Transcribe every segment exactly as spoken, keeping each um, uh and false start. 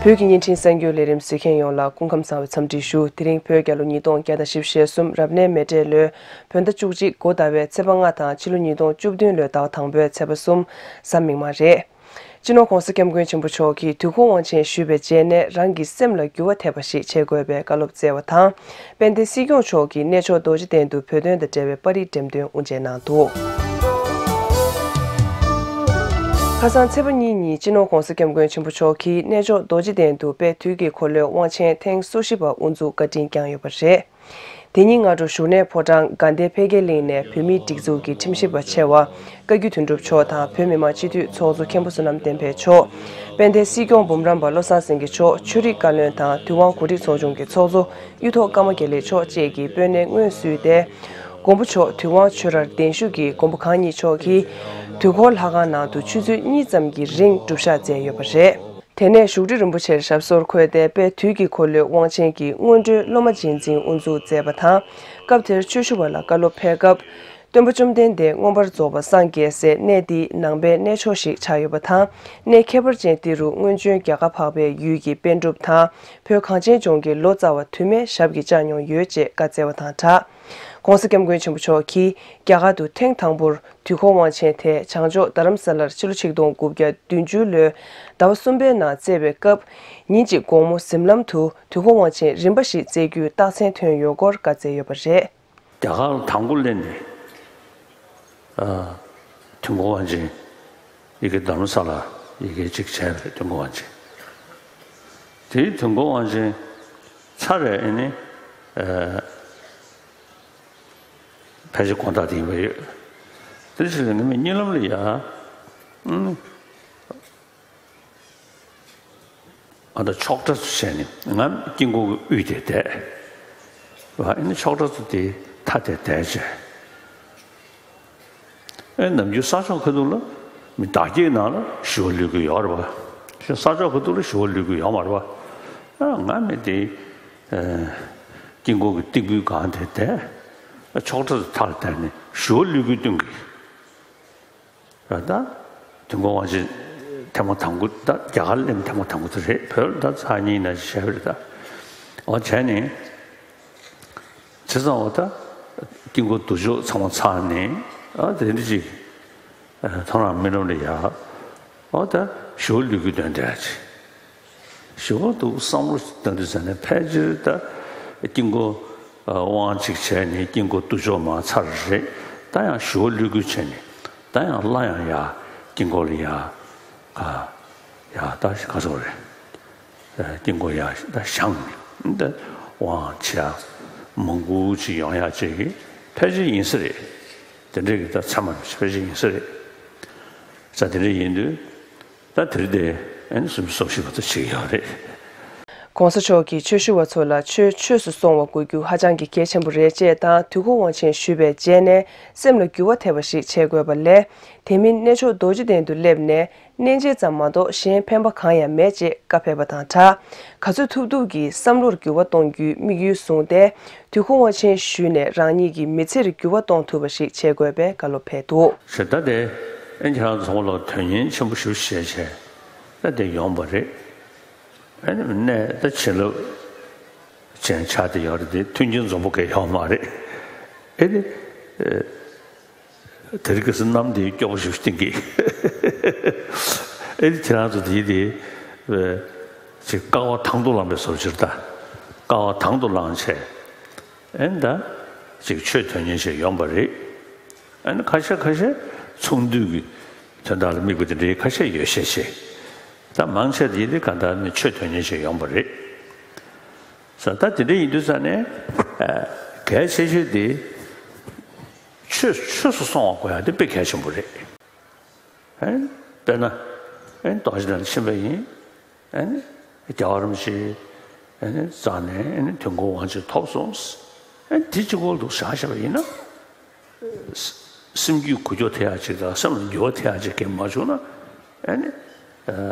བོད་ཀྱི་བརྙན་འཕྲིན་གསར་འགྱུར་ལས་རིམ་གཟིགས་མཁན་ཡོངས་ལ་སྐུ་ཁམས་བཟང་བའི་འཚམས་འདྲི་ཞུ། དེ་རིང་བོད་རྒྱལ་ལོ་ཉིས་སྟོང་བརྒྱ་དང་བཞི་བཅུ་ཞེ་གསུམ་རབ་གནས་མེ་སྤྲེལ་ལོའི་བོད་ཟླ་བཅུ་གཅིག་འགོ་ཟླ་བའི་ཚེས་པ་ལྔ་དང་ཕྱི་ལོ་ཉིས་སྟོང་བཅུ་བདུན་ལོའི་ཟླ་བ་དང་པོའི་ཚེས་པ་གསུམ་གཟའ་མིག་དམར་རེད། སྤྱི་ནོར་༸གོང་ས་༸སྐྱབས་མགོན་ཆེན་པོ་མཆོག་གིས་དུས་འཁོར་དབང་ཆེན་ཞུས་པའི་རྗེས་ནས་རང་གི་སེམས་ལ་འགྱུར་བ་ཐེབས་པ་ཞིག་བྱེད་དགོས་པའི་བཀའ་སློབ་སྩལ་བ་དང་། དཔལ་ལྡན་སྲིད་སྐྱོང་མཆོག་གིས་གནས་མཆོག་རྡོ་རྗེ་གདན་དུ་བོད་དོན་དང་འབྲེལ་བའི་པར་རིས་འགྲེམས་སྟོན་དབུ་འབྱེད་གནང་འདུག་ཁ་སང་ཚེས་པ་གཉིས་ཉིན་སྤྱི་ནོར་༸གོང་ས་༸སྐྱབས་མགོན་ཆེན་པོ་མཆོག་གིས་གནས་མཆོག་རྡོ་རྗེ་གདན་དུ་དཔལ་དུས་ཀྱི་འཁོར་ལོའི་དབང་ཆེན་ཐེངས་སོ་བཞི་པ་དབུ་འཛུགས་བཀའ་དྲིན་བསྐྱངས་ཡོད་པ་རེད། དེ་ཉིན་སྔ་དྲོ་བཞུགས་གནས་ཕོ་བྲང་དགའ་ལྡན་འཕེལ་རྒྱས་གླིང་ནས་བོད་མིའི་སྒྲིག་འཛུགས་ཀྱི་ཁྲིམས་ཞིབ་པ་ཆེ་བ་བཀའ་བརྒྱུད་དོན་གྲུབ་མཆོག་དང་བོད་མི་མང་སྤྱི་འཐུས་ཚོགས་གཙོ་མཁན་པོ་བསོད་ནམས་བསྟན་འཕེལ་མཆོག་དཔལ་ལྡན་སྲིད་སྐྱོང་འབུམ་རམས་པ་བློ་བཟང་སེང་གེ་མཆོག་ཆོས་རིག་བཀའ་བློན་དང་དུས་དབང་གོ་སྒྲིག་ཚོགས་ཆུང་གི་ཚོགས་གཙོ་གཡུ་ཐོག་ཀརྨ་དགེ་ལེགས་མཆོག་བཅས་ཀྱིས་སྤོས་སྣེ་སྔོན་བསུས་ཏེ། མགོན་པོ་མཆོག་དུས་དབང་ཆོས་རར་གདན་ཞུ་གིས་མགོན་པོ་གང་ཉིད་མཆོག་གིས་དུས་འཁོར་ལྷ་ཁང་ནང་དུ་ཆུ་ཚོད་གཉིས་ཙམ་གྱི་རིང་སྒྲུབ་ཞག་མཛད་ཡོད་པ་རེད། དེ་ནས་བཞུགས་ཁྲི་རིན་པོ་ཆེར་ཞབས་སོར་འཁོད་དེ་དཔལ་དུས་ཀྱི་འཁོར་ལོའི་དབང་ཆེན་གྱི་སྔོན་འགྲོའི་སློབ་མ་རྗེས་འཛིན་དབུ་འཛུགས་མཛད་པ་དང་། སྐབས་དེར་ཆོས་ཞུ་བ་ལ་བཀའ་སློབ་ཕེབས་སྐབས། སྟོན་པ་བཅོམ་ལྡན་འདས་མངོན་པར་རྫོགས་པར་སངས་རྒྱས་སའི་གནས་འདི་ནང་པའི་གནས་མཆོག་ཞིག་ཆགས་ཡོད་པ་དང་། གནས་ཁྱད་པར་ཅན་འདི་རུ་སྔོན་བྱོན་རྒྱ་གར་འཕགས་པའི་ཡུལ་གྱི་པཎ་གྲུབ་དང་བོད་གངས་ཅན་ལྗོངས་ཀྱི་ལོ་ཙཱ་བ་དུ་མས་ཞབས་ཀྱིས་བཅགས་མྱོང་ཡོད་ཅེས་བཀའ་སྩལ་བ་དང་སྦྲགས། ༸གོང་ས་༸སྐྱབས་མགོན་ཆེན་པོ་མཆོག་གིས་རྒྱ་གར་དུ་ཐེངས་དང་པོར་དུས་འཁོར་དབང་ཆེན་དེ་བྱང་ཕྱོགས་རྡ་རམ་ས་ལར་ཕྱི་ལོ་ཆིག་སྟོང་དགུ་བརྒྱ་བདུན་ཅུ་ལོའི་ཟླ་བ་གསུམ་པའི་ནང་བསྩལ་བའི་སྐབས། ཉིན་གཅིག་དགོང་མོ་གཟིམ་ལམ་དུ་དུས་འཁོར་དབང་ཆེན་རིམ་པ་ཞིག་བསྩལ་རྒྱུའི་རྟགས་མཚན་ཐོན་ཡོད་སྐོར་བཀའ་སྩལ་ཡོད་པ་རེད། རྒྱ་གར་ལ་དང་པོ་སླེབས་ནས་ཨ་དུས་འཁོར་དབང་ཆེན་ཡི་གེ་རྡ་རམ་ས་ལ་ཡི་གེ་གཅིག་བྱས་པ་རེད། དུས་འཁོར་དབང་ཆེན། དེའི་དུས་འཁོར་དབང་ཆེན་ཚར་རེ་ཨེ་ནི་ཨ་ཕལ་ཆེར་དགོང་དག་དེ་ཡིན་པ་ཡོད། དེ་ཕྱིར་ངས་གཉིད་ལམ་ལ་ཡ་ཨུམ། ཨ་ད་ཕྱོགས་བྲག་ཏུ་བྱས་ནས་ང་དཀྱིལ་འཁོར་གྱི་དབུས་དེ་བསྡད། ཨ་ནི་ཕྱོགས་བྲག་ཏུ་དེ་མཐའ་དེ་བསྡད་བྱས། ཨེ་ནམ་རྒྱུན་ས་ཕྱོགས་ཁ་ཐུག་ལ་མི་བདག་བསྐྱེད་ནང་ལ་ཞི་བ་ལུས་ཀྱི་ཡོད་རེད་པ། ས་ཕྱོགས་ཁ་ཐུག་ལ་ཞི་བ་ལུས་ཀྱི་ཡོད་མ་རེད་པ། ཨ་ང་མི་དེ་ཨེ་དཀྱིལ་འཁོར་གྱི་སྟེགས་བུའི་སྒང་དེ་བསྡད། ཕྱོགས་བྲག་ཏུ་མཐའ་ལ་བསྡད་ནས་ཞི་བ་ལུས་ཀྱི་སྟེང་གི་ད་དུས་འཁོར་དབང་ཆེན་ཐེངས་མ་དང་པོ། ད་རྒྱ་གར་སླེབས་ཐེངས་མ་དང་པོ་དེ་རེད། བོད་ལ་ད་ཚར་གཉིས་ན་བྱས་པ་རེད། ད་འོ་བྱས་ནས་བྱས་ཙང་འོ་ད་དཀྱིལ་འཁོར་རྡོ་ཕྱོགས་ཚང་མ་ཚར་ནས་ཨ་དེ་འདྲ་ཅིག་ཐོ་རངས་རྨི་ལམ་ལ་ཡ་འོ་ད་ཞི་བ་ལུས་ཀྱི་དོན་དེ་ཅིག་ཞི་བ་འདུག་བསམ་བློ་བཏང་དུས་ཙམ་ནས་ཕལ་ཆེར་ད་དཀྱིལ་འཁོར་དབང་གཅིག་བྱས་ནས་དཀྱིལ་འཁོར་རྡོ་ཕྱོགས་མར་ཚར་རེད། ད་ཡང་ཞི་བ་ལུས་ཀྱི་བྱས་ནས་ད་ཡང་སླར་ཡང་ཡར་དཀྱིལ་འཁོར་ལ་ཡར་ཡར་ད་ག་ཚོད་རེད། དཀྱིལ་འཁོར་ཡར་ད་བཞེངས་ནས་ད་དབང་ཆེ་མང་པོ་ཅིག་ཡོང་ཡག་ཅིག་གི་ཕལ་ཆེར་ཡིན་ས་རེད། དེ་འདྲའི་གི་ད་ཚད་མ་ཕལ་ཆེར་ཡིན་ས་རེད། ས་དེ་འདྲ་ཡིན་དུས། ད་དེར་དེ་ཨན་སུམ་སོགས་ཤིག་བ་ཚོ་བྱེད་ཀྱི་ཡོད་རེད། ༸གོང་ས་མཆོག་གིས་ཆོས་ཞུ་བ་ཚོ་ལ་ཆོས་ཆོས་སུ་སོང་བ་དགོས་རྒྱུ་ཧ་ཅང་གི་གལ་ཆེན་པོ་རེད་ཅེས་དང་། དུས་འཁོར་དབང་ཆེན་ཞུས་པའི་རྗེས་ནས་སེམས་ལ་འགྱུར་བ་ཐེབས་པ་ཞིག་བྱེད་དགོས་པ་ལས། དེ་མིན་གནས་མཆོག་རྡོ་རྗེ་གདན་དུ་སླེབས་ནས་གནས་མཇལ་ཙམ་མ་གཏོགས་གཞན་ཕན་པ་གང་ཡང་མེད་ཅེས་བཀའ་ཕེབས་པ་དང་སྦྲགས། ག་ཚོད་ཐུབ་ཐུབ་ཀྱིས་བསམ་བློར་འགྱུར་བ་གཏོང་རྒྱུའི་དམིགས་ཡུལ་བཟུང་སྟེ། དུས་འཁོར་དབང་ཆེན་ཞུས་ནས་རང་ཉིད་ཀྱི་མི་ཚེར་འགྱུར་བ་གཏོང་ཐུབ་པ་ཞིག་བྱེད་དགོས་པའི་བཀའ་སློབ་ཕེབས་འདུག་ཞེས་ད་དེ་ཨེ་ཁྱེད་རང་ཚོ་ལ་དོན་སྙིང་ཆེན་པོ་ཞིག་བཤད་བྱས་ད་དེ་ཡོང་པ་རེད། ཨེ་ནི་གནས་ད་བྱིན་རླབས་ཅན་ཆགས་བསྡད་ཡོད་རེད་དེ། མཐུན་རྐྱེན་འཛོམས་པོ་གང་ཡོད་མ་རེད། ཨེ་ནི་དེ་རིང་ཁ་སང་གནམ་དེ་སྐྱོ་པོ་ཞིག་བསྟན་གི་ཨེ་ནི་ཁྱེད་རང་ཚོ་དེ་དེ་ཅིག་དཀའ་བ་དང་དུ་བླངས་པའི་བཟོ་ཕྱིར་ད་དཀའ་བ་དང་དུ་བླངས་བྱས། ཨེ་ནི་ད་ཅིག་ཆོས་དོན་གཉེར་བྱས་ཡོང་པ་རེད། ཨེ་ནི་ཁ་ཤས་ཁ་ཤས་ཚོགས་འདུ་གི་དོན་དག་ལ་དམིགས་པ་དེ་འདྲའི་ཁ་ཤས་ཡོད་ཤས་ཆེ། ད་མང་ཆེ་དེ་ཡིན་དུས་གང་ལྟར་ནི་ཆོས་དོན་གཉེར་བྱས་ཡོང་པ་རེད། ས་ད་དེ་འདྲ་ཡིན་དུས་ས་ནས་གལ་ཆེ་ཤོས་དེ་ཆོས་ཆོས་སུ་སོང་བ་དགོས་ཡ་དེ་དཔེ་གལ་ཆེན་པོ་རེད། ཨེ་ནི་དཔེར་ན་ཨེ་ནི་རྡོ་རྗེ་གདན་ལ་ཕྱིན་པ་ཡིན། ཨ་ནི་རྒྱལ་བ་རིན་པོ་ཆེ་ཨ་ནི་རྩ་ནས་ཨ་ནི་དུས་འཁོར་དབང་ཆེན་ཐོབ་སོང་། ཨ་ནི་དེ་གཅིག་པོ་འདུག་བཞག་བཞག་པ་ཡིན་ན། སེམས་རྒྱུད་འགུལ་སྐྱོད་ཐེབས་ཡག་ཅིག་དང་སེམས་ལ་འགྱུར་བ་ཐེབས་ཡག་ཅིག་གང་མ་བྱུང་ན། ཨ་ནི་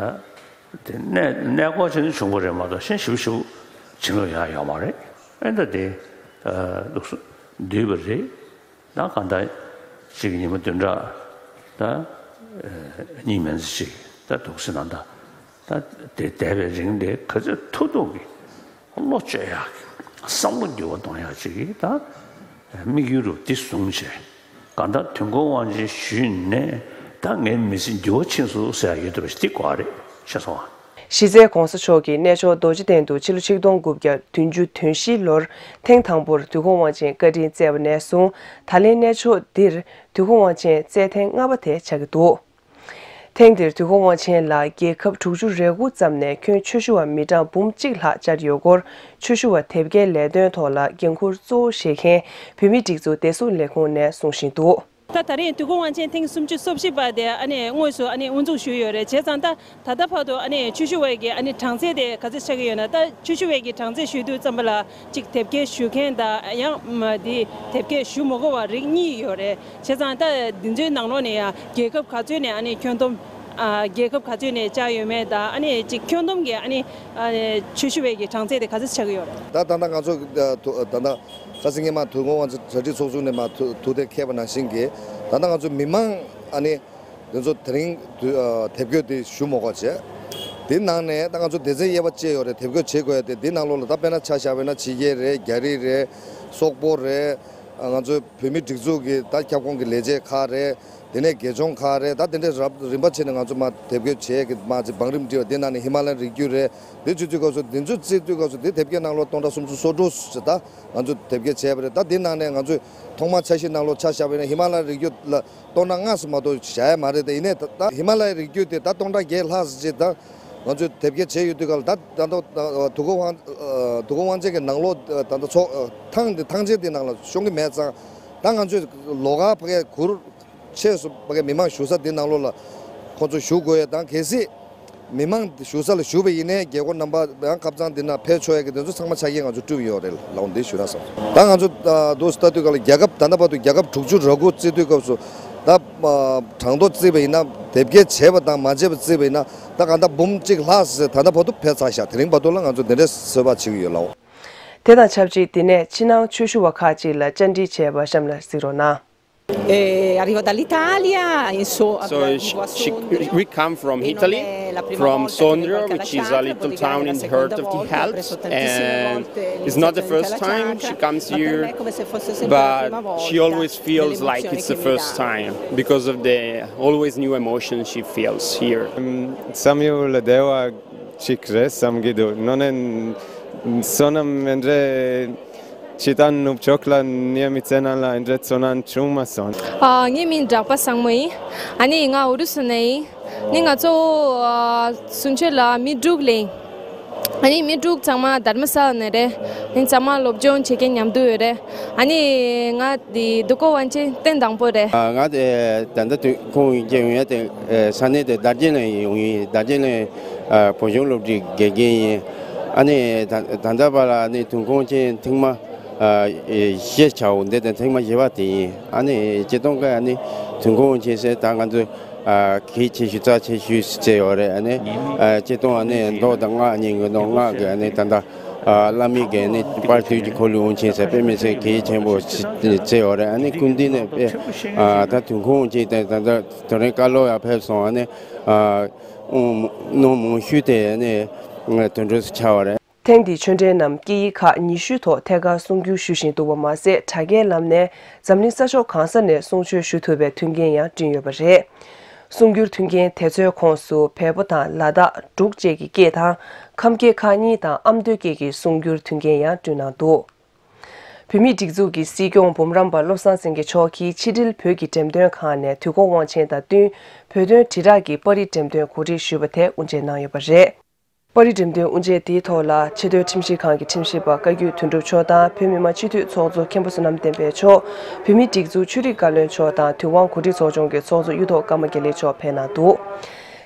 དེ་གནས་གནས་སྐོར་བྱས་ནས་བྱུང་བ་རེད་མ་གཏོགས་གཞན་ཞིབ་ཞིབ་བྱེད་ལོང་ཡག་ཡོད་མ་རེད། ཨ་ནི་ད་དེ་ལུགས་སྲོལ་འདུས་པ་རེད། ད་གང་ལྟར་གཅིག་ཉི་མ་བདུན་ཕྲག་ད་གཉིས་མན་ཙམ་ཅིག་ད་འདུག་སེ་ནང་ད། ད་དེ་འདས་པའི་རིང་དེ་ག་ཚོད་ཐུབ་ཐུབ་ཀྱིས་བློ་བཅོས་ཡག་གི་བསམ་བློ་འགྱུར་བ་གཏོང་ཡག་ཅིག་གི་ད་དམིགས་ཡུལ་རུ་འདི་བཟུང་བྱས། གང་ལྟར་དོན་ཁོ་དབང་ཆེན་ཞུས་ནས་ད་ངའི་མི་ཚེ་འགྱུར་བ་ཕྱིན་སོང་ཟེར་ཡག་ཡོད་འདུག་པ་ཞིག་འདི་གོ་བ་རེད། ཤེས་སོང་ཨ། གཞི་རྩའི་གོང་ས་མཆོག་གིས་གནས་མཆོག་རྡོ་རྗེ་གདན་དུ་ཕྱི་ལོ་ཆིག་སྟོང་དགུ་བརྒྱ་བདུན་ཅུ་དོན་བཞི་ལོར་ཐེངས་དང་པོར་དུས་འཁོར་དབང་ཆེན་བཀའ་དྲིན་བསྩལ་བ་ནས་བཟུང་ད་ལན་གནས་མཆོག་འདིར་དུས་འཁོར་དབང་ཆེན་བསྩལ་ཐེངས་ལྔ་པ་དེ་ཆགས་ཀྱི་འདུག་ཐེངས་འདིར་དུས་འཁོར་དབང་ཆེན་ལ་རྒྱལ་ཁབ་དྲུག་ཅུ་རེ་དགུ་ཙམ་ནས་ཁྱོན་ཆོས་ཞུ་བ་མི་གྲངས་འབུམ་གཅིག་ལྷག་བཅར་ཡོད་སྐོར། ཆོས་ཞུ་བ་དེབ་སྐྱེལ་ལས་དོན་ཐོག་ལ་འགན་འཁུར་གཙོ་བོ་བཞེས་མཁན་བོད་མིའི་སྒྲིག་འཛུགས་བདེ་སྲུང་ལས་ཁུངས་ནས་གསུང་བཞིན་འདུག་ད་ད་རེས་དུས་འཁོར་དབང་ཆེན་ཐེངས་སུམ་ཅུ་སོ་བཞི་པ་དེ་ཨ་ནི་དངོས་སུ་ཨ་ནི་དབུ་འཛུགས་ཞུས་ཡོད་རེད། བྱས་ཙང་ད་ད་ལྟ་བར་དུ་ཨ་ནི་ཆོས་ཞུ་བའི་གི་ཨ་ནི་གྲངས་ཚད་དེ་ག་ཚོད་ཆགས་ཀྱི་ཡོད་ན། ད་ཆོས་ཞུ་བའི་གི་གྲངས་ཚད་ཞུ་དུས་ཙམ་པ་ལ་ཅིག་དེབ་སྐྱེལ་ཞུ་མཁན་དང་ཡང་མ་དེ་དེབ་སྐྱེལ་ཞུ་མ་དགོས་པ་རིགས་གཉིས་ཡོད་རེད། བྱས་ཙང་ད་འདི་ཚོའི་ནང་ལོགས་ནས་ཡང་རྒྱལ་ཁབ་ག་ཚོད་ནས་ཨ་ནི་ཁྱོན་བསྡོམས་ཨ་རྒྱལ་ཁབ་ག་ཚོད་ནས་བཅར་ཡོད་མེད་དང་ཨ་ནི་ཅིག་ཁྱོན་བསྡོམས་ཀྱི་ཨ་ནི་ཨ་ནི་ཆོས་ཞུ་བའི་གི་གྲངས་ཚད་དེ་ག་ཚོད་ཆགས་ཀྱི་ཡོད་རེད། ད་ད་ལྟ་ང་ཚོ་ད་ད་ལྟ་ཁ་སང་ཉི་མ་དུས་འཁོར་དབང་ཆེན་གྲ་སྒྲིག་ཚོགས་ཆུང་ནས་མ་ཐུག་ཐུག་འཕྲད་འཁེལ་བ་ནང་བཞིན་གྱི་ད་ལྟ་ང་ཚོ་མི་མང་ཨ་ནི། དེ་ཚོ་དེ་རིང་དུ་ཨ་དེབ་སྐྱེལ་དེ་ཞུ་མ་དགོས་བྱས། དེ་ནང་ནས་ད་ང་ཚོ་སྡེ་ཚན་དབྱེ་བ་བཅས་ཡོད་རེད། དེབ་སྐྱེལ་བྱེད་དགོས་ཡ་དེ་དེ་ནང་ལོགས་ལ་ད་དཔེར་ན་ཆ་བཞག་པ་ཡིན་ན་ཕྱི་རྒྱལ་རེད། རྒྱ་རིགས་རེད། སོག་པོ་རེད། ཨ་ང་ཚོའི་བོད་མིའི་སྒྲིག་འཛུགས་ཀྱི་ད་ཁྱབ་ཁོངས་ཀྱི་ལས་བྱེད་ཁག་རེད། དེ་ནས་དགེ་སྦྱོང་ཁག་རེད། ད་དེ་འདྲའི་རབ་རིམ་པ་བྱས་ནས་ང་ཚོ་མར་དེབ་སྐྱེལ་བྱས་ཀྱི་མར་ཅིག་བང་རིམ་བསྒྲིགས་པ་དེ་ནང་ནས་ཧི་མ་ལ་ཡའི་རི་རྒྱུད་རེད། དེ་བྱེད་དུས་སྐབས་སུ་དེ་ཚོ་བརྩི་དུས་སྐབས་སུ་དེ་དེབ་སྐྱེལ་ནང་ལོགས་སྟོང་ཕྲག་སུམ་ཅུ་སོ་དྲུག་ཅིག་ད་ང་ཚོ་དེབ་སྐྱེལ་བྱས་པ་རེད། ད་དེ་ནང་ནས་ང་ཚོས་ཐོག་མར་འཆར་གཞི་ནང་ལོགས་ཆ་བཞག་པ་ཡིན་ན་ཧི་མ་ལ་ཡའི་རི་རྒྱུད་ལ་སྟོང་ཕྲག་ལྔ་ཙམ་མ་གཏོགས་བཞག་ཡ་མ་རེད། དེ་ཡིན་ནའི་ད་ད་ཧི་མ་ལ་ཡའི་རི་རྒྱུད་དེ་ད་སྟོང་ཕྲག་བརྒྱད་ལྷག་ཙམ་ཅིག་ད་ང་ཚོས་དེབ་སྐྱེལ་བྱས་ཡོད་དུས་སྐབས་ལ་ད་ད་ལྟ་དུས་འཁོར་དབང་ཨ་དུས་འཁོར་དབང་ཆེན་གྱི་ནང་ལོགས་ད་ལྟ་ཚོགས་ཨ་ཐེངས་འདི་ཐེངས་ཆེན་འདི་ནང་ལ་ཤོང་གི་མེད་ཙང་། ད་ང་ཚོས་ལོགས་ཀ་ཕ་གིའི་གུར་ཆེ་སུ་ཕ་གིའི་མི་མང་བཞུགས་ས་འདི་ནང་ལོགས་ལ་ཁོང་ཚོ་བཞུགས་དགོས་ཡ་དང་། གལ་སྲིད་མི་མང་བཞུགས་ས་ལ་བཞུགས་པ་ཡིན་ནའི་རྒྱལ་སྒོ་རྣམ་པ་ཡང་ཁབ་གཙང་འདི་ན་ཕེབས་ཆོག་ཡ་གི་དེ་ཚོ་ཚང་མ་ཆ་རྐྱེན་ང་ཚོ་བསྐྲུན་ཡོད་རེད་ལགས། འོ་འདི་ཞུ་ན་བསམ་སོང་། ད་ང་ཚོ་ཨ་འདུག་སེ་ལྟ་དུས་སྐབས་ལ་རྒྱལ་ཁབ་ད་ལྟ་བར་དུ་རྒྱལ་ཁབ་དྲུག་ཅུ་རེ་དགུ་བརྩི་དུས་སྐབས་སུ་ད་ཨ་གྲངས་ཐོ་བརྩིས་པ་ཡིན་ན། དེབ་སྐྱེལ་བྱས་པ་དང་མ་བྱས་པ་བརྩིས་པ་ཡིན་ན་ད་གང་ལྟར་འབུམ་གཅིག་ལྷག་ཙམ་ད་ལྟ་བར་དུ་ཕེབས་ཚར་ཤག་དེ་རིང་བར་དུ་ལ་ང་ཚོ་འདི་འདྲའི་ཚོད་དཔག་བྱེད་ཀྱི་ཡོད་ལགས། དེ་དང་ཆབས་ཅིག་འདི་ནས་ཕྱི་ནང་ཆོས་ཞུ་བ་ཁག་ཅིག་ལ་བཅར་འདྲི་བྱས་པ་གཤམ་ལ་གཟིགས་རོགས་གནང་། Eh, arrivo dall'Italia, in so-, So in sh- Guasson, sh- we come from Italy, from Sondrio, which is a little town in the heart of the Alps, and it's not the first time she comes here, but she always feels like it's the first time because of the always new emotion she feels here. Samuel Dewa Chikre Samgidu, Nonen Sonam Mendre Chitan Nupchokla Niamitsena la Indret Sonan Chuma Son. ཨ། ངའི་མིང་གྲགས་པ་བཟང་མོ་ཡིན། ཨ་ནི་ང་ཨུ་རུ་སུ་ནས་ཡིན། ནི་ང་ཚོ་ཨ་གསུང་ཆོས་ལ་མི་དྲུག་ལས་ཡིན། ཨ་ནི་མི་དྲུག་ཚང་མ་དྷརྨ་ས་ལ་ནས་རེད། ནི་ཚང་མ་སློབ་སྦྱོང་བྱེད་མཁན་མཉམ་དུ་ཡོད་རེད། ཨ་ནི་ང་དེ་དུས་འཁོར་དབང་ཆེན་ཐེངས་དང་པོ་རེད། ཨ། ང་དེ་ད་ལྟ་དུས་ཁོང་ཡིན་གྱི་ཡོང་ཡ་དེ་ས་གནས་དེ་དར་རྒྱས་ནས་ཡོང་ཡིན། དར་རྒྱས་ནས་ཨ་བོད་གཞུང་སློབ་གྲྭའི་དགེ་རྒན་ཡིན། ཨ་ནི་ད་ད་ལྟ་བར་ལ་ཨ་ནི་དུས་འཁོར་དབང་ཆེན་ཐེངས་མ་ཨ་བཞི་ཆའོ་འདི་དང་ཐེངས་མ་བཞི་པ་དེ་ཡིན། ཨ་ནི་སྤྱིར་བཏང་གི་ཨ་ནི་དུས་འཁོར་དབང་ཆེན་ཟེར་ད་ང་ཚོ་ཨ་གལ་ཆེ་ཤོས་རྩ་ཆེ་ཤོས་བྱས་ཡོད་རེད། ཨ་ནི་ཨ་སྤྱིར་བཏང་ཨ་ནི་མདོ་དང་སྔགས་གཉིས་ཀྱི་མདོ་སྔགས་ཀྱི་ཨ་ནི་ད་ལྟ་ཨ་བླ་མའི་གི་ཨ་ནི་དཔལ་དུས་ཀྱི་འཁོར་ལོའི་དབང་ཆེན་ཟེར་དཔེ་མི་སྲིད་གལ་ཆེན་པོ་བྱས་ཡོད་རེད། ཨ་ནི་སྐུ་མདུན་ནས་དཔེ་ཨ་ད་དུས་འཁོར་དབང་ཆེན་དེ་ད་ལྟ་དེ་རིང་བཀའ་སློབ་ཡང་ཕེབས་སོང་། ཨ་ནི་ཨ་ནོ་མང་ཤོས་དེ་ཨ་ནི་དོན་གྲུབ་སུ་ཆགས་པ་རེད། ཐེངས་འདིའི་ཆོས་འབྲེལ་རྣམས་སྐད་ཡིག་ཁག་ཉི་ཤུའི་ཐོག་ཐད་ཀར་གསུང་བསྒྱུར་ཞུ་བཞིན་འདུག་པ་མ་ཟད། དྲ་རྒྱའི་ལམ་ནས་འཛམ་གླིང་ས་ཕྱོགས་གང་ས་ནས་གསུང་ཆོས་ཞུ་ཐུབ་པའི་མཐུན་རྐྱེན་ཡང་བསྐྲུན་ཡོད་པ་རེད། གསུང་བསྒྱུར་མཐུན་རྐྱེན་དེ་ཚོའི་ཁོངས་སུ་བལ་པོ་དང་ལ་དྭགས་འབྲུག་བཅས་ཀྱི་སྐད་དང་། ཁམས་སྐད་ཁག་གཉིས་དང་ཨ་མདོའི་སྐད་ཀྱི་གསུང་བསྒྱུར་མཐུན་རྐྱེན་ཡང་བསྐྲུན་གནང་འདུག་བོད་མིའི་སྒྲིག་འཛུགས་ཀྱི་སྲིད་སྐྱོང་འབུམ་རམས་པ་བློ་བཟང་སེང་གེ་མཆོག་གིས་ཕྱི་དྲིལ་བོད་ཀྱི་འགྲེམས་སྟོན་ཁང་ནས་དུས་འཁོར་དབང་ཆེན་དང་བསྟུན་བོད་དོན་དྲིལ་བསྒྲགས་ཀྱི་པར་རིས་འགྲེམས་སྟོན་གོ་སྒྲིག་ཞུས་པ་དེ་དབུ་འབྱེད་གནང་ཡོད་པ་རེད། པར་རིས་འགྲེམས་སྟོན་དབུ་འབྱེད་དེའི་ཐོག་ལ་ཆེས་མཐོའི་ཁྲིམས་ཞིབ་ཁང་གི་ཁྲིམས་ཞིབ་པ་བཀའ་བརྒྱུད་དོན་གྲུབ་མཆོག་དང་། བོད་མི་མང་སྤྱི་འཐུས་ཚོགས་གཙོ་མཁན་པོ་བསོད་ནམས་བསྟན་འཕེལ་མཆོག་བོད་མིའི་སྒྲིག་འཛུགས་ཆོས་རིག་བཀའ་བློན་མཆོག་དང་། དུས་དབང་གོ་སྒྲིག་ཚོགས་ཆུང་གི་ཚོགས་གཙོ་གཡུ་ཐོག་ཀརྨ་དགེ་ལེགས་མཆོག་ཕེབས་གནང་འདུག་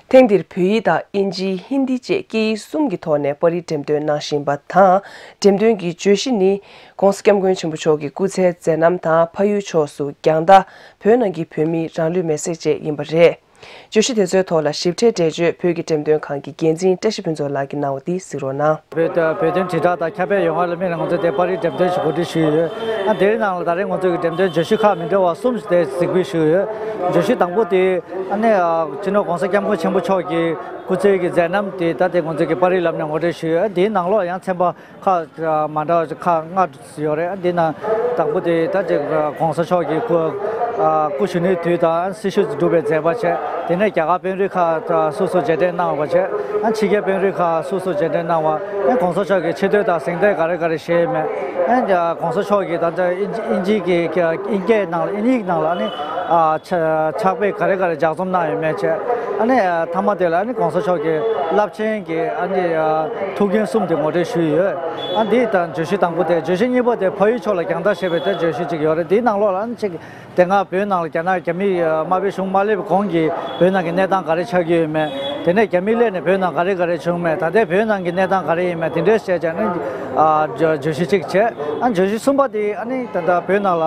ཐེངས་འདིར་བོད་ཡིག་དང་ཨིན་ཇི། ཧིན་དི་བཅས་སྐད་ཡིག་གསུམ་གྱི་ཐོག་ནས་པར་རིས་འགྲེམས་སྟོན་གནང་བཞིན་པ་དང་། འགྲེམས་སྟོན་གྱི་བརྗོད་གཞི་ནི། ༸གོང་ས་༸སྐྱབས་མགོན་ཆེན་པོ་མཆོག་གི་སྐུ་ཚེའི་མཛད་རྣམ་དང་། ཕ་ཡུལ་ཕྱོགས་སུ་རྒྱང་ལྟ། བོད་ནང་གི་བོད་མིའི་རང་ལུས་མེར་སྲེག་བཅས་ཡིན་པ་རེད། བརྗོད་གཞི་དེ་ཚོའི་ཐོག་ལ་ཞིབ་ཕྲའི་འགྲེལ་བརྗོད་བོད་ཀྱི་འགྲེམས་སྟོན་ཁང་གི་འགན་འཛིན་བཀྲ་ཤིས་ཕུན་ཚོགས་ལགས་ཀྱིས་གནང་བ་འདི་གཟིགས་རོགས་གནང་། བོད་བོད་དོན་དྲིལ་བསྒྲགས་དང་ཁྱབ་སྤེལ་ཡོང་བ་ལ་དམིགས་ནས་ང་ཚོས་དེ་པར་རིས་འགྲེམས་སྟོན་ཞིག་གོ་སྒྲིག་ཞུས་ཡོད། ཨ་དེའི་ནང་ལ་ད་རེས་ང་ཚོས་ཀྱི་འགྲེམས་སྟོན་བརྗོད་གཞི་ཁག་མི་འདྲ་བ་གསུམ་ཞིག་དེ་གཟིགས་འབུལ་ཞུས་ཡོད། བརྗོད་གཞི་དང་པོ་དེ་ཨ་ནི་ཨ་སྤྱི་ནོར་༸གོང་ས་༸སྐྱབས་མགོན་ཆེན་པོ་མཆོག་གི་སྐུ་ཚེ་གི་མཛད་རྣམ་དེ་ད་དེ་ང་ཚོས་ཀྱི་པར་རིས་ལམ་ནས་ངོ་སྤྲོད་ཞུས་ཡོད། ཨ་དེའི་ནང་ལོགས་ཡང་ཚན་པ་ཁག་མ་འདྲ་བ་ཁག་ལྔ་ཡོད་རེད། འདི་ནང་དང་པོ་དེ་ད་ཅིག་༸གོང་ས་མཆོག་གི་སྐུ་སྐུ་གཞོན་ནུའི་དུས་དང་སྲི་ཞུ་སྒྲུབ་པའི་མཛད་པ་བྱས། དེ་ནས་རྒྱ་གར་དཔོན་རིགས་ཁག་སོ་སོ་རྗེས་དྲན་གནང་བ་བྱས། ཕྱི་རྒྱལ་དཔོན་རིགས་ཁག་སོ་སོ་རྗེས་དྲན་གནང་བ། ༸གོང་ས་མཆོག་གི་ཆེ་བསྟོད་དང་གཟེངས་བསྟོད་ག་རེ་ག་རེ་བཞེས་ཡོད་མེད། ༸གོང་ས་མཆོག་གི་ད་ལྟ་དབྱིན་ཇི་དབྱིན་ཇིའི་གི་དབྱིན་སྐད་ནང་ལ་དབྱིན་ཡིག་ནང་ལ་ཕྱག་དཔེ་ག་རེ་ག་རེ་ལྗགས་རྩོམ་གནང་ཡོད་མེད་བྱས། མཐའ་མ་དེ་ལ་༸གོང་ས་མཆོག་གི་རླབས་ཆེན་གྱི་ཐུགས་འགན་གསུམ་དེ་ངོ་སྤྲོད་ཞུས་ཡོད། ཨ་འདི་དང་བརྗོད་གཞི་དང་པོ་དེ། བརྗོད་གཞི་གཉིས་པ་དེ་ཕ་ཡུལ་ཕྱོགས་ལ་རྒྱང་ལྟ་ཞེས་པའི་དེ་བརྗོད་གཞི་ཅིག་ཡོད་རེད། འདིའི་ནང་ལོགས་ལ་ཨ་ནི་ཅིག་དེ་སྔ་བོད་ནང་ལ་རྒྱ་ནག་རྒྱ་མི་དམར་པོའི་གཞུང་མ་སླེབས་གོང་གི་བོད་ནང་གི་གནས་སྟངས་ག་རེ་ཆགས་ཀྱི་ཡོད་མེད། དེ་ནས་རྒྱ་མི་སླེབས་ནས་བོད་ནང་ག་རེ་ག་རེ་བྱུང་མེད། ད་ལྟའི་བོད་ནང་གི་གནས་སྟངས་ག་རེ་ཡིན་མེད། དེ་འདྲའི་བཤད་བྱས་ནས་ཨ་བརྗོད་བརྗོད་གཞི་གཅིག་བྱས། ཨ་བརྗོད་གཞི་གསུམ་པ་དེ་ཨ་ནི་ད་ལྟ་བོད་ནང་ལ་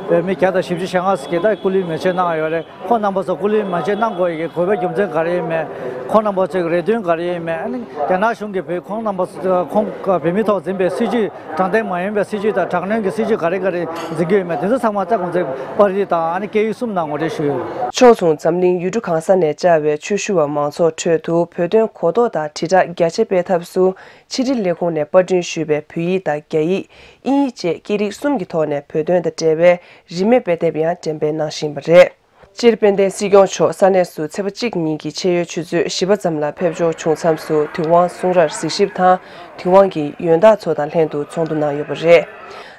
བོད་མི་བརྒྱ་དང་བཞི་བཅུ་ཞེ་ལྔ་ཞིག་གིས་ད་སྐུ་ལུས་མེ་མཆོད་གནང་ཡོད་རེད། ཁོང་རྣམ་པ་ཚོ་སྐུ་ལུས་མེ་མཆོད་གནང་དགོས་ཡི་གི་དགོས་པའི་རྒྱུ་མཚན་ག་རེ་ཡིན་མེད། ཁོང་རྣམ་པ་ཚོའི་རེ་འདུན་ག་རེ་ཡིན་མེད། ཨ་ནི་རྒྱ་ནག་གཞུང་གིས་བོད་ཁོང་རྣམ་པ་ཚོ་ཁོང་བོད་མི་ཐོག་འཛིན་པའི་སྲིད་ཇུས། དྲང་བདེན་མ་ཡིན་པའི་སྲིད་ཇུས་དང་དྲག་གནོན་གྱི་སྲིད་ཇུས་ག་རེ་ག་རེ་འཛིན་གྱི་ཡོད་མེད། དེ་ཚོ་ཚང་མ་ད་ཁོང་ཚོའི་པར་རིས་དང་ཨ་ནི་སྐད་ཡིག་གསུམ་ནང་ངོ་སྤྲོད་ཞུས་ཡོད། ཕྱོགས་མཚུངས་འཛམ་གླིང་ཡུལ་གྲུ་གང་ས་ནས་བཅར་བའི་ཆོས་ཞུ་བ་མང་ཚོགས་ཁྲོད་དུ་བོད་དོན་གོ་རྟོགས་དང་དྲིལ་བསྒྲགས་རྒྱ་ཆེ་སྤེལ་ཐབས་སུ་ཕྱི་དྲིལ་ལས་ཁུངས་ནས་པར་སྐྲུན་ཞུས་པའི་བོད་ཡིག་དང་རྒྱ་ཡིག་དབྱིན་ཡིག་བཅས་སྐད་རིགས་གསུམ་གྱི་ཐོག་ནས་བོད་དོན་དང་འབྲེལ་བའི་རིན་མེད་དཔེ་དེབ་ཡང་འགྲེམས་སྤེལ་གནང་བཞིན་པ་རེད། སྤྱིར་དཔལ་ལྡན་སྲིད་སྐྱོང་མཆོག་ས་གནས་སུ་ཚེས་པ་གཅིག་ཉིན་གྱི་ཆེས་ཡོལ་ཆུ་ཚོད་བཞི་པ་ཙམ་ལ་ཕེབས་འབྱོར་བྱུང་མཚམས་སུ་དུས་དབང་གསུང་རར་གཟིགས་ཞིབ་དང་། དུས་དབང་གི་ཡོན་བདག་ཚོ་དང་ལྷན་དུ་ཚོགས་འདུ་གནང་ཡོད་པ་རེད།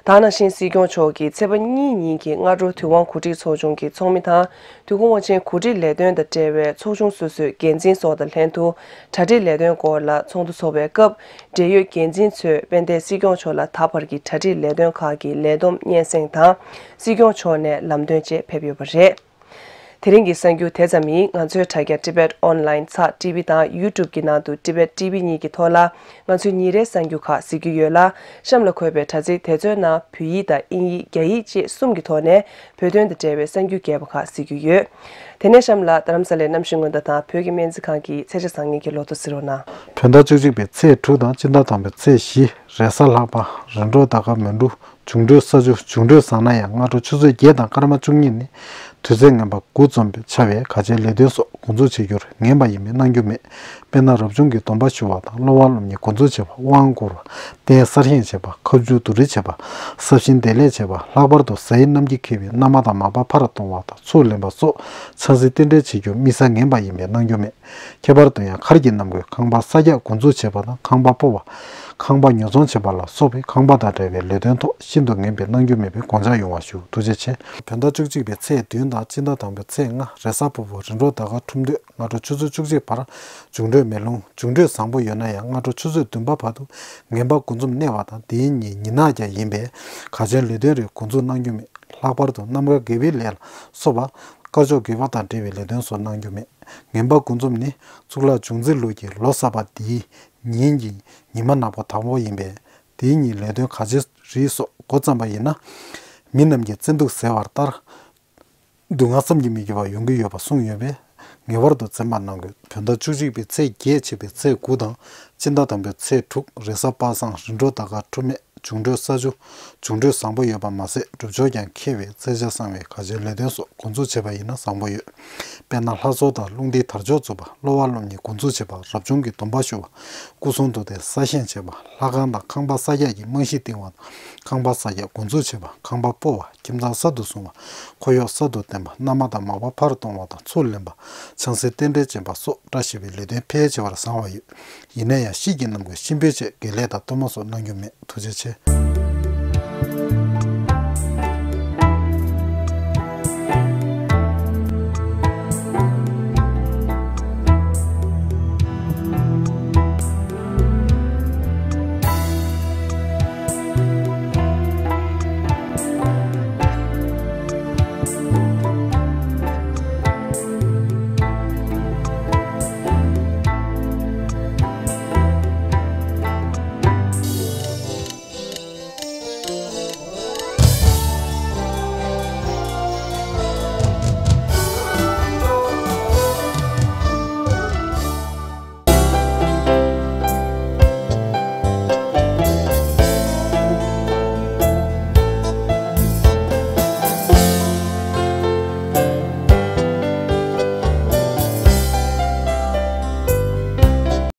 ད་ག་ནང་བཞིན་སྲིད་སྐྱོང་མཆོག་གིས་ཚེས་པ་གཉིས་ཉིན་གྱི་སྔ་དྲོ་དུས་དབང་གོ་སྒྲིག་ཚོགས་ཆུང་གི་ཚོགས་མི་དང་། དུས་འཁོར་དབང་ཆེན་གོ་སྒྲིག་ལས་དོན་དང་འབྲེལ་བའི་ཚོགས་ཆུང་སོ་སོའི་འགན་འཛིན་སོགས་དང་ལྷན་དུ་གྲ་སྒྲིག་ལས་དོན་སྐོར་ལ་ཚོགས་འདུ་ཚོགས་པའི་སྐབས། འབྲེལ་ཡོད་འགན་འཛིན་ཚོས་དཔལ་ལྡན་སྲིད་སྐྱོང་མཆོག་ལ་ད་བར་གྱི་གྲ་སྒྲིག་ལས་དོན་ཁག་གི་ལས་བསྡོམས་སྙན་སེང་དང་། སྲིད་སྐྱོང་མཆོག་ནས་ལམ་སྟོན་བཅས་ཕེབས་ཡོད་པ་རེད། དེ་རིང་གི་གསར་འགྱུར་དེ་ཙམ་ཡིན། ང་ཚོའི་དྲ་རྒྱ་Tibet Online ཚགས་ཊི་ཝི་དང་YouTube གི་ནང་དུ་Tibet T V གཉིས་ཀྱི་ཐོག་ལ་ང་ཚོའི་ཉིན་རེའི་གསར་འགྱུར་ཁག་གཟིགས་རྒྱུ་ཡོད་ལ། གཤམ་ལ་འཁོད་པའི་དྲ་ཚིགས་དེ་ཚོའི་ནང་བོད་ཡིག་དང་དབྱིན་ཡིག་རྒྱ་ཡིག་བཅས་གསུམ་གྱི་ཐོག་ནས་བོད་དོན་དང་འབྲེལ་བའི་གསར་འགྱུར་རྒྱས་པ་ཁག་གཟིགས་རྒྱུ་ཡོད། དེ་ནས་གཤམ་ལ་རྡ་རམ་ས་ལའི་གནམ་གཤིས་སྔོན་བརྡ་དང་བོད་ཀྱི་སྨན་རྩིས་ཁང་གི་ཚེས་ཆ་བཟང་ངན་གྱི་ལོ་ཐོ་གཟིགས་རོགས་གནང་། བོད་ཟླ་བཅུ་གཅིག་པའི་ཚེས་དྲུག་དང་སྤྱི་ཟླ་དང་པོའི་ཚེས་བཞི། རེས་གཟའ་ལྷག་པ། རིམ་གྲོ་ཟླ་སྐར་མེ་འབྲུག་འབྱུང་འཕྲོད་ས་ཆུ། འབྱུང་འཕྲོད་བཟང་ན་ཡང་སྔ་དྲོ་ཆུ་ཚོད་བརྒྱད་དང་སྐར་མ་བཅུ་གཉིས་ནས་དུས་ཚོད་ངན་པ་དགུ་ཙམ་བྱ་བའི་གལ་ཆེའི་ལས་དོན་སོགས་འགོ་འཛུགས་བྱེད་རྒྱུར་ངན་པ་ཡིན་པའི་གནང་རྒྱུ་མེད། དཔེར་ན། རབ་བྱུང་གི་སྡོམ་པ་ཞུ་བ་དང་། སློབ་པ་སློབ་གཉེར་འགོ་འཛུགས་བྱེད་པ། དབང་བསྐུར་བ། རྟེན་གསར་བཞེངས་བྱེད་པ། ཁ་མཆུ་བསྡུ་སྒྲིག་བྱེད་པ། གསར་བཞེངས་བདེ་ལེགས་བྱེད་པ། ལྷག་པར་དུ་གཟའ་ཡི་གནམ་གྱིས་འཁེལ་བའི་གནམ་དང་མ་པ་ཕར་གཏོང་བ་དང་ཚུར་ལེན་པ་སོགས་ཆབ་སྲིད་རྟེན་འབྲེལ་བྱེད་རྒྱུ་དམིགས་བསལ་ངན་པ་ཡིན་པའི་གནང་རྒྱུ་མེད། ཁྱད་པར་དུ་ཡང་མཁར་གྱི་གནམ་སྒོའི་ཁང་པ་གསར་རྒྱག་འགོ་འཛུགས་བྱེད་པ་དང་། ཁང་པ་སྤོ་བ། ཁང་པ་ཉོ་ཚོང་བྱེད་པ་ལ་སོགས་པའི་ཁང་པ་དང་འབྲེལ་བའི་ལས་དོན་ཐོག་ཤིན་ཏུ་ངན་པའི་གནང་རྒྱུ་མེད་པའི་དགོངས་འཇགས་ཡོང་བ་ཞུ། ཐུགས་རྗེ་ཆེ། བོད་ཟླ་བཅུ་གཅིག་པའི་ཚེས་བདུན་དང་སྤྱི་ཟླ་དང་པོའི་ཚེས་ལྔ། རེས་གཟའ་ཕུར་བུ། རིམ་གྲོ་ཟླ་སྐར་འཁྲུགས་སྟོད། སྔ་དྲོ་ཆུ་ཚོད་བཅུ་གཅིག་བར་འབྱུང་འཕྲོད་མེ་རླུང་། འབྱུང་འཕྲོད་བཟང་པོ་ཡོད་ན་ཡང་སྔ་དྲོ་ཆུ་ཚོད་བདུན་པ་བར་དུ་ངན་པ་དགུ་འཛོམས་གནས་པ་དང་། དེའི་ཉིན་ཉི་ནག་ཀྱང་ཡིན་པས་གལ་ཆེའི་ལས་དོན་རིགས་འགོ་འཛུགས་གནང་རྒྱུ་མེད། ལྷག་པར་དུ་གནམ་གང་རྒྱལ་པོའི་ལས་ལ་སོགས་པ། དཀར་ཕྱོགས་རྒྱུད་པ་དང་འབྲེལ་བའི་ལས་དོན་སོགས་གནང་རྒྱུ་མེད། ངན་པ་དགུ་འཛོམས་ནི་གཙུག་ལག་འབྱུང་རྩིས་ལོ་ཀྱི་ལོ་གསར་པ་འདིའི་ཉིན་གྱི་ཉི་མ་ནག་པོ་དང་པོ་ཡིན་པས། དེའི་ཉིན་ལས་དོན་གལ་ཆེ་རིགས་སོགས་འགོ་བརྩམས་པ་ཡིན་ན། མི་རྣམས་ཀྱི་བཙན་སྡུག་ཟེར་བ་ལྟར། སྡུག་བསྔལ་བསམ་གྱིས་མི་ཁྱབ་པ་ཡོང་གི་ཡོད་པ་གསུངས་ཡོད་པས། ངེས་པར་དུ་འཛེམ་པ་གནང་དགོས། བོད་ཟླ་བཅུ་གཅིག་པའི་ཚེས་བརྒྱད་ཕྱིན་པའི་ཚེས་དགུ་དང་། སྤྱི་ཟླ་དང་པོའི་ཚེས་དྲུག། རེས་གཟའ་པ་སངས། རིམ་གྲོ་ཟླ་སྐར་འཁྲུགས་སྨད། འབྱུང་འཕྲོད་ས་ཆུ། འབྱུང་འཕྲོད་བཟང་པོ་ཡོད་པ་མ་ཟད། སྒྲུབ་ཕྱོགས་ཀྱང་མཁས་པས་བརྩེ་བྱ་བསང་བའི་གལ་ཆེའི་ལས་དོན་སོགས་འགོ་འཛུགས་བྱས་པ་ཡིན་ན་བཟང་པོ་ཡོད། དཔེར་ན། ལྷ་གསོལ་དང་རླུང་རྟའི་དར་ལྕོག་འཛུགས་པ། སློབ་པ་སློབ་གཉེར་འགོ་འཛུགས་བྱེད་པ། རབ་བྱུང་གི་སྡོམ་པ་ཞུ་བ། སྐུ་གསུང་ཐུགས་རྟེན་གསར་བཞེངས་བྱེད་པ། ལྷ་ཁང་དང་ཁང་པ་གསར་རྒྱག་གི་རྨང་གཞི་བཏིང་བ་དང་། ཁང་པ་གསར་རྒྱག་འགོ་འཛུགས་བྱེད་པ། ཁང་པ་སྤོ་བ། ཁྱིམ་ཚང་གསར་དུ་བཟུང་བ། ཁོར་ཡུག་གསར་དུ་བསྟན་པ། གནམ་དང་མ་པ་ཕར་གཏོང་བ་དང་ཚུར་ལེན་པ། ཆབ་སྲིད་རྟེན་འབྲེལ་ཅན་པ་སོགས་བཀྲ་ཤིས་པའི་ལས་དོན་ཕལ་ཆེ་བར་བཟང་བ་ཡོད། ཡིན་ན་ཡང་། དཔྱིད་ཀྱི་གནམ་སྒོའི་གཤིན་པོའི་ཆེད་དགེ་ལས་དང་གཏོར་མ་སོགས་གནང་རྒྱུ་མེད། ཐུགས་རྗེ་ཆེ།